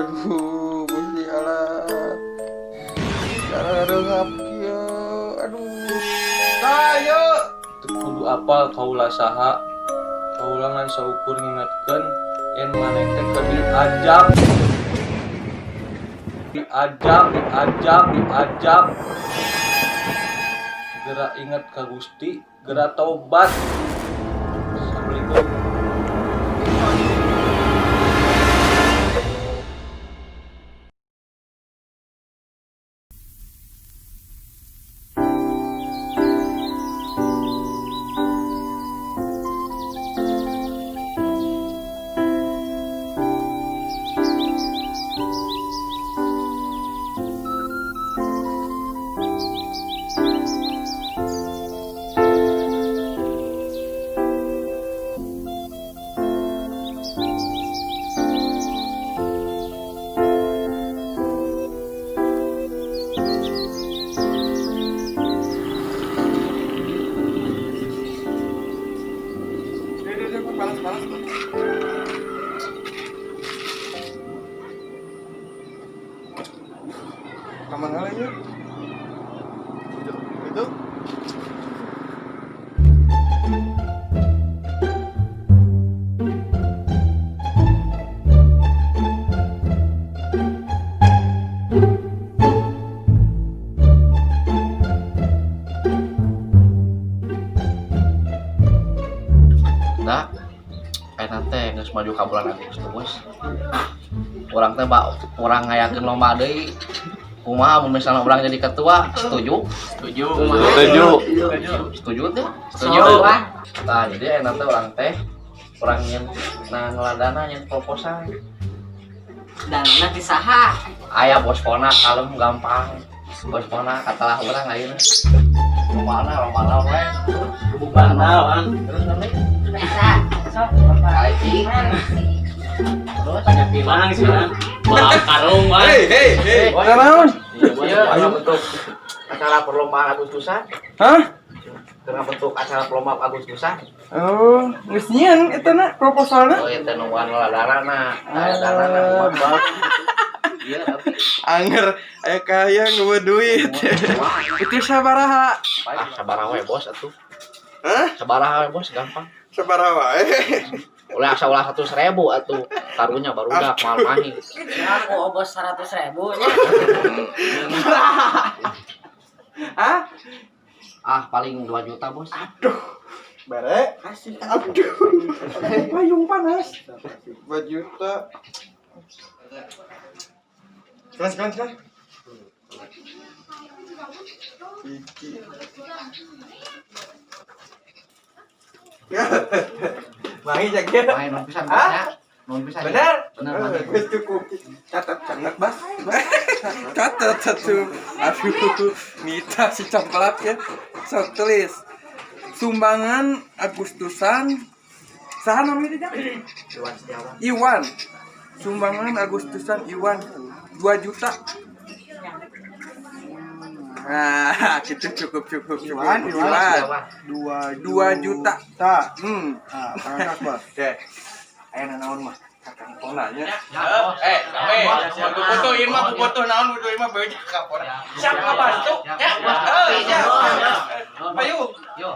Aduh, Gusti Allah. Cara kieu. Aduh. Ayo. Teu kudu apal kaula saha. Kaula ngan saukur ngingetkeun yen maneh teh keur diajak. Diajak, diajak, diajak. Segera ingat ka Gusti, gera taubat. Assalamualaikum. Panas, panas. Kamana lagi? Itu, itu. Nah, ayeuna teh geus maju ka bulan Agustus. Urang teh bak urang ngayakeun lomba deui. Kumaha mun misalnya urang jadi ketua, setuju? Setuju. Setuju. Setuju teh? Setuju. Nah, jadi ayeuna teh urang nyen nah ngeladana nyen proposal. Danana ti saha? Aya bos pona kalem gampang. Bos pona katalah urang ayeuna. Lombana, lombana we. Banal, an. Terus nanti Bisa. Sok, Bapak. Aji. Terus Banyak bilang sih, an. Balap karung, an. Hei, hei, hei. Naon? Iya, ayo bentuk acara perlombaan Agustusan. Hah? Karena bentuk acara perlombaan Agustusan. Oh, geus nyieun eta na proposalna. Oh, itu nungguan ladarana. Aya danana kumaha. Iya, tapi Anger aya kaya ngewe duit. Itu sabaraha? ah sabaraha we bos atuh. Hah? Sabaraha we bos gampang. Sabaraha wae. Ulah asa ulah 100.000 atuh. Karunya barudak moal mahi. Aku obos 100.000 nya. Hah? Ah, paling 2 juta, Bos. Aduh. Bare kasih. Aduh. Payung panas. 2 juta. Kelas, kelas, kelas. Iki. Mahi jaga. Main non pisan, Bos ya. Non pisan. Bener? Bener, mahi. Wis cukup. Catat, catat, Bas. Catat satu. Aduh, Nita si coklat ya. Sok tulis. Sumbangan Agustusan. Saha namanya tidak? Iwan Setiawan. Iwan. Sumbangan Agustusan Iwan 2 juta. Nah, gitu cukup cukup cukup. Iwan, Iwan. Setiawan. 2 juta. Hmm. Ah, pangkat, Bos. Oke. Aya naon mah? Kakang tonanya. Ya, Bos. Eh, kami butuh ieu mah butuh naon butuh ieu mah beunjak kapor. Siap ngabantu? Ya, ya. Payung. Yo.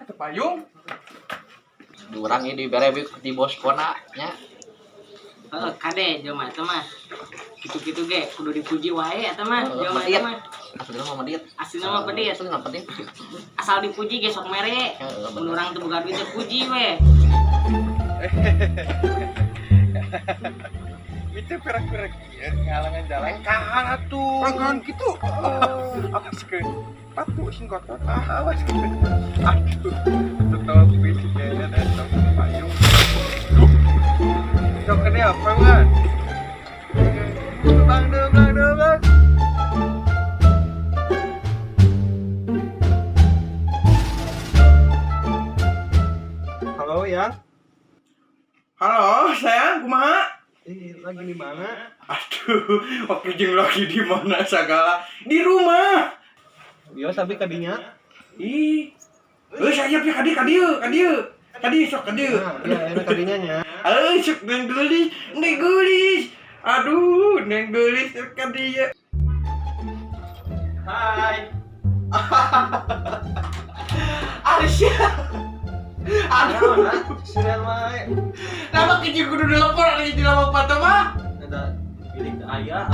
Ada payung. Urang ini dibere di bos pona nya. Heeh, kade jelema eta mah. Kitu-kitu ge kudu dipuji wae eta mah, Heeh, jelema medit. eta mah. Asli mah medit. Aslina mah pedit. Asli mah pedit. Asal dipuji ge sok mere. Heeh, Mun bener. urang teu boga duit teh puji we. Itu perak-perak ya, ngalangan jalan. Kahan atuh. Langganan gitu. Awas ke patu sing kotor. Ah, awas ke. Aduh, tetep bisi kayaknya datang payung. Sok ini apa, Wan? Bang, dong, bang, dong, bang. Halo, ya. Halo, sayang, kumaha? Ih, lagi di mana? Aduh, waktu jeung lagi di mana segala? Di rumah. Iya, tapi kadinya. Ih. Saya ya kadi kadieu, kadieu. Tadi sok ka dieu. Nah, iya, enak kadinya nya. Aduh, sok neng geulis, neng geulis. Aduh, neng geulis ka dieu. Hai. Arsya. Aduh, Surian wae. nama kecil kudu dilapor ari di lama patah mah. Ada milik ayah.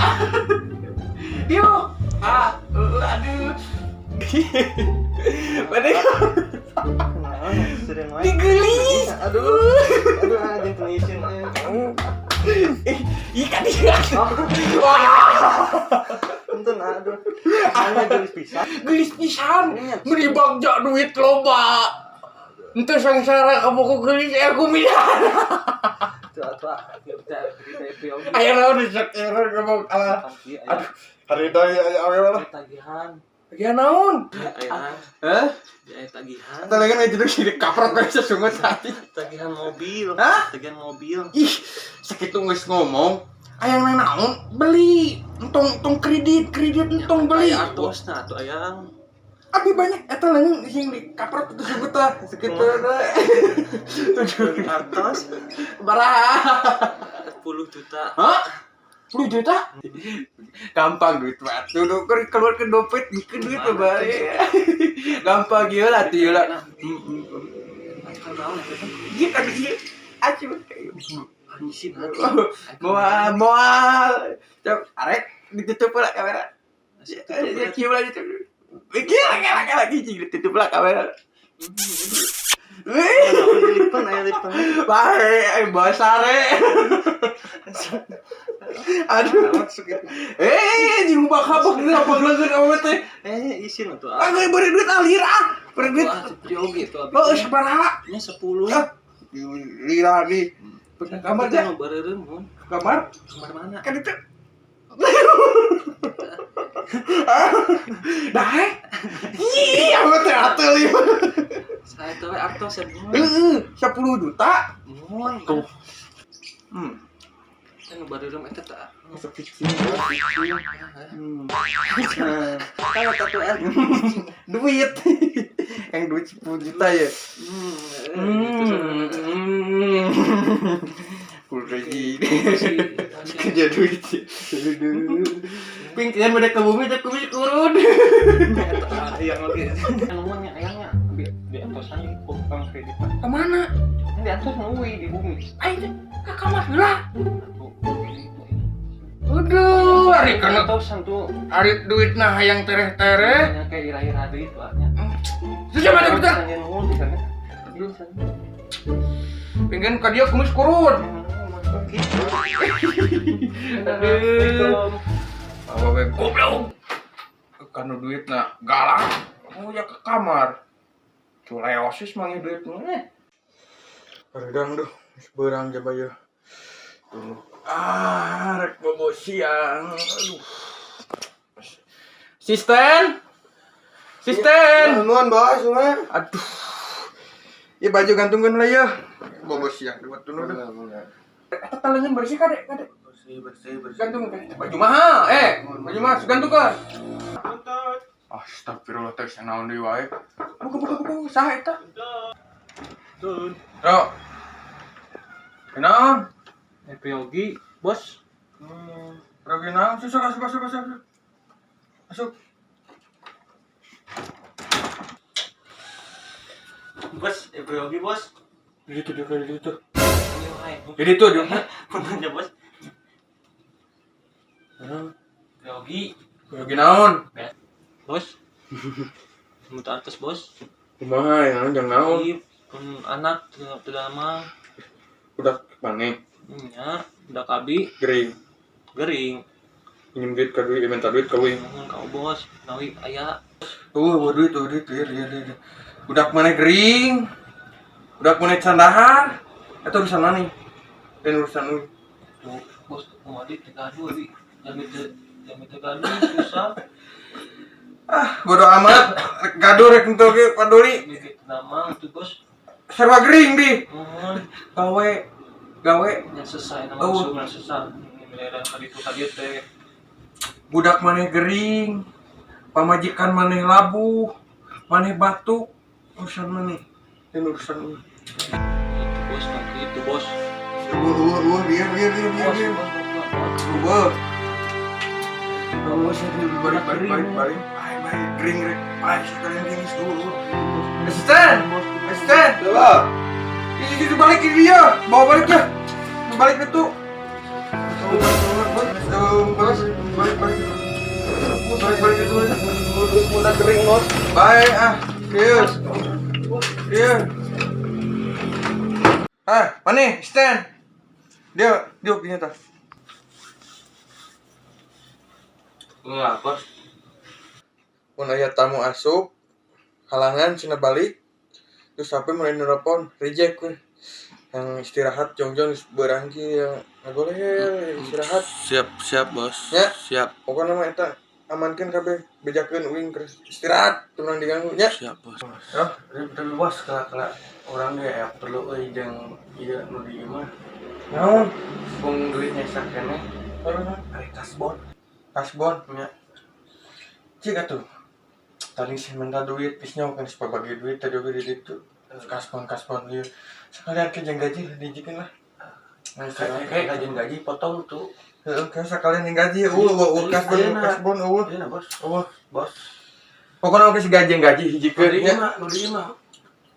Yuk. Ah, aduh. Pada Kunaon surian wae. digelis. Aduh. Aduh, anjing tulisin. Eh, ih kan dia. Punten aduh. Mana gelis pisan. Gelis pisan. Beli bagja duit loba. Ente sengsara kamu ku gelis aku milan. Tua tua kita kita Ayo naon disek error kamu alah. Aduh, hari itu ayo ayo lah. Tagihan. Ya naon? Aya. Hah? Aya tagihan. Atau lagi nggak jadi sini kaprot kayak sesungut hati. Tagihan mobil. Hah? Tagihan mobil. Ih, sakitu geus ngomong. Ayang nang naon beli, entong entong kredit, kredit entong beli. Aya artosna atuh ayang. Abi banyak eta leungeun sing di kaprot itu sungut tah, sakitu teh. Artos Baraha. 10 juta. Hah? 10 juta? Gampang duit mah. Tuh keluar ke dompet bikin duit mah bae. Gampang ieu lah tuh ieu lah. Iya kan iya. Acuh. Anjing. Moal moal. Cok, arek ditutup lah kamera. Ya kieu lah ditutup. Gila gila gila gila ditutup lah kamera. Wih, Lipen aya lipen. bae, basare. Aduh. Eh, jeung bakabak di lapang leungeun awewe teh. Eh, isin atuh. Ah, geus beri duit alir ah. Beri duit. Jogi tuh abi. Oh, sabaraha? Nya 10. Ah, lila nih. Kamar Kita aja, mau bareureum mun. kamar. Kamar mana? Kan itu. Dah. Eh. Ih, awewe teh atuh ieu. Saya tuh we artos ya mun. Heeh, 10 juta. Mun. Tuh. Hmm. Kan nu bareureum eta tah. Masuk fixing. Hmm. Nah, Kalau tatu eh. duit. Yang duit 10 juta ya. Hmm. Hmm. Udah gini. Kerja duit. Aduh. Ping kian udah ke bumi teh kumis kurun. Ayang oge. Nuhun nya ayangnya di di antosan di utang kredit. Kemana? Di antos euy di bumi. Ayo ke kamar lah. Aduh, ari kana Antosan tuh ari duitna hayang tereh-tereh. nya kayak ira-ira deui tuh nya. Susah banget bentar. Nuhun pisan. Pingin ka dia kumis kurun. Aduh. Awewe goblok. Kanu duitna galak. Oh ya ke kamar. Culeosis manggih duitna. Hareudang duh, geus beurang jaba ieu. Tuh. Ah, rek bobo siang. Aduh. Sisten. Sisten. Nuhun bos, nuhun. Aduh. Ya baju gantungkeun lah ya. Bobo siang buat dulu dah. Eta talengan bersih kade, kade. Bersih, bersih, bersih. Gantung kan. Baju mahal, eh. Baju mahal, gantungkeun. Astagfirullah teh naon deui wae. Buka buka buka, saha eta? Tun. Bro. Kenaon? Yogi, bos. Bro kenaon? Susah masuk masuk masuk. Masuk. Bos, Yogi bos. Jadi tuh dia jadi tuh. Ayo, hai. Jadi tuh dia. Punten ya bos. Yogi, Bro kenaon? bos. Muta atas bos. Kumaha ya, jangan naon. Iya, pun anak tidak tidak mah. Udah maneh Nya, udah kabi gering. gering. Pinjem duit ka duit, minta duit ka uing. Nuhun ka bos, nawi aya. Tuh, bawa duit, tuh, duit, duit, duit, duit. Budak mana gering, budak mana candahar, itu urusan mana nih? Dan urusan lu. Tuh, bos, mau adik gaduh abi. Jam itu gaduh susah. Ah, bodoh amat. Gaduh rek untuk ge paduli. Gitu nama tuh bos. Serba gering di. Nuhun, Gawe, gawe. nya selesai nama Oh. langsung susah. Miliaran kali itu tadi teh. Budak mana gering, pamajikan mana labuh, mana batuk, urusan mana? Ini urusan Itu bos, nanti itu bos. Eueuh eueuh eueuh, biar biar biar biar Bos, biar. bos, bos, bos. Eueuh. Eueuh sih balik balik balik balik. Bye bye kering rek. Bye sekalian gini dulu. Asisten, asisten. Coba. Ini itu balik ke dia, bawa balik ya. Balik itu. Balik balik balik. Balik balik itu. Udah kering, Bos. Baik ah, serius. Iya. Ah, mana? Stand. Dia, dia punya tas. Enggak, bos. Mun aya tamu asup, halangan cenah balik. Terus sampai mulai nelpon, reject we. Yang istirahat jongjon beurang ki yang nggak boleh istirahat. Siap, siap, bos. Ya. Siap, Pokoknya mah eta amankeun kabeh, bejakeun uing keur istirahat, teu meunang diganggu nya. siap, bos. Ya, tapi bos, kala kala urang ge aya perlu euy jeung ieu nu di imah. Naon? Pung duit nyesa keneh. Ari kasbon. Kasbon nya. Cik atuh. Tadi sih minta duit, pisnya kan supaya bagi duit tadi oge di ditu. Kasbon kasbon ieu. Sekalian ke jeung gaji dijikeun lah. Nah, Kayak kayak kajian gaji potong tuh. Heeh, kan sekalian yang gaji, eueuh eueuh kasbon kasbon eueuh. Iya, bos. Eueuh. Bos. Pokoknya oge si gaji yang gaji hijikeun Nu di nya. imah, nu di imah.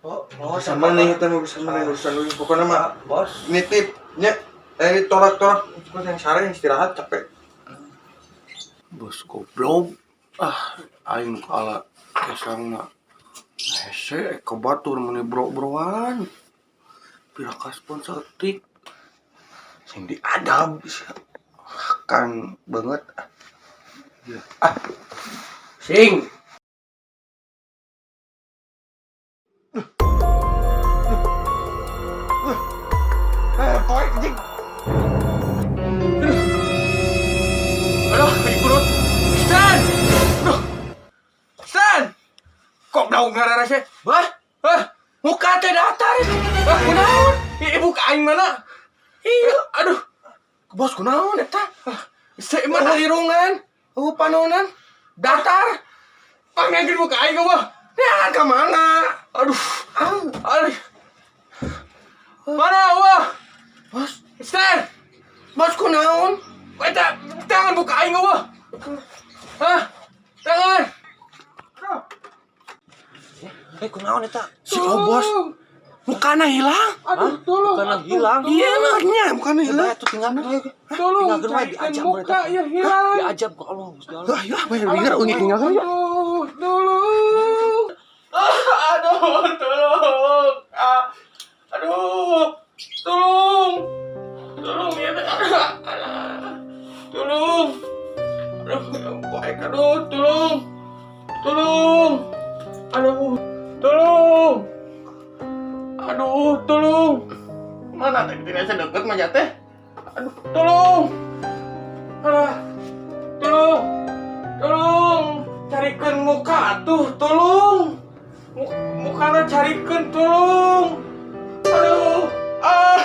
Oh, oh, Sama nih kita mau sama nih urusan lu. Pokoknya mah bos. nitip nya. Eh torak-torak terus yang sare yang istirahat capek. Bos goblok. Ah, aing kalah kesangna. Hese ke batur meni bro-broan. Pira kasbon saeutik. Sing diadab sia. Kan banget. Ya. Ah. Sing. Eh, poek anjing. Aduh. Aduh, ibu perut. Stan! Aduh. Stan! Kok bau ngararase? Wah? Hah? Muka teh datar. Wah, kunaon? Ibu ka aing mana? Iya, aduh. Bos kunaon eta? Saya mana irungan? Oh, panonan. Datar. Panggil muka aing wah. Ya, ke mana? Aduh. Aduh. Mana wah? Bos, Stan! bos kunaon? Eta, tangan buka aing wah. Hah? Tangan. Eh, kunaon eta? Si Obos mukana hilang. Aduh, tolong. Mukana hilang. Iya, nya mukana hilang. Itu tinggal Tolong Tinggalkeun wae carikan diajab muka ya hilang. Diajab ke Allah Gusti Allah. Lah, ya, bayar binger ungi tinggalkan ya. Aduh, tolong. Ah, aduh, tolong. Ah, aduh, tolong. Tolong ya. Tolong. Aduh, poek, aduh, tolong. Tolong. Aduh, tolong. Aduh, tolong. Mana teh tidak deket mah teh? Aduh, tolong. Alah, tolong. Tolong, carikan muka tuh, tolong. Mukana carikan, tolong. Aduh, ah,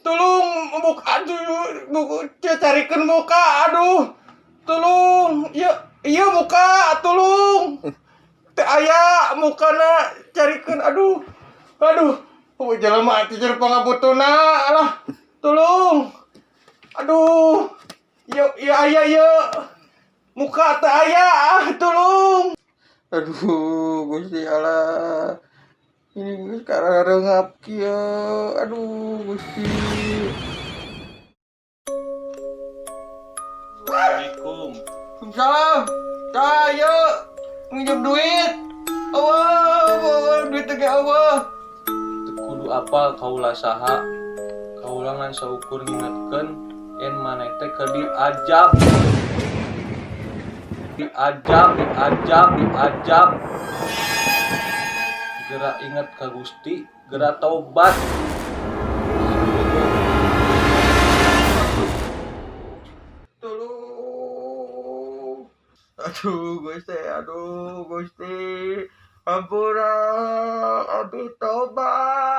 tolong, muka, aduh, buku, carikan muka, aduh, tolong, iya, iya muka, tolong. Teu aya mukana carikan, aduh, aduh, oh, jelema teh jadi pangabutuna, alah, tolong, aduh, iya, iya, aya, iya. Muka teu aya, ah, tolong. Aduh, Gusti Allah. Ini sekarang reungap kieu. Aduh, Gusti. Assalamualaikum. Salam. Saya minjem duit. Allah, Allah, duit teh Allah. Teu kudu apal kaula saha. Kaula ngan saukur ngingetkeun yen maneh teh keur diajab. Diajab, diajab, diajab. Gera inget ka Gusti, gera taubat. Tolong. Aduh, Gusti, aduh, Gusti. Ampura, aduh, tobat.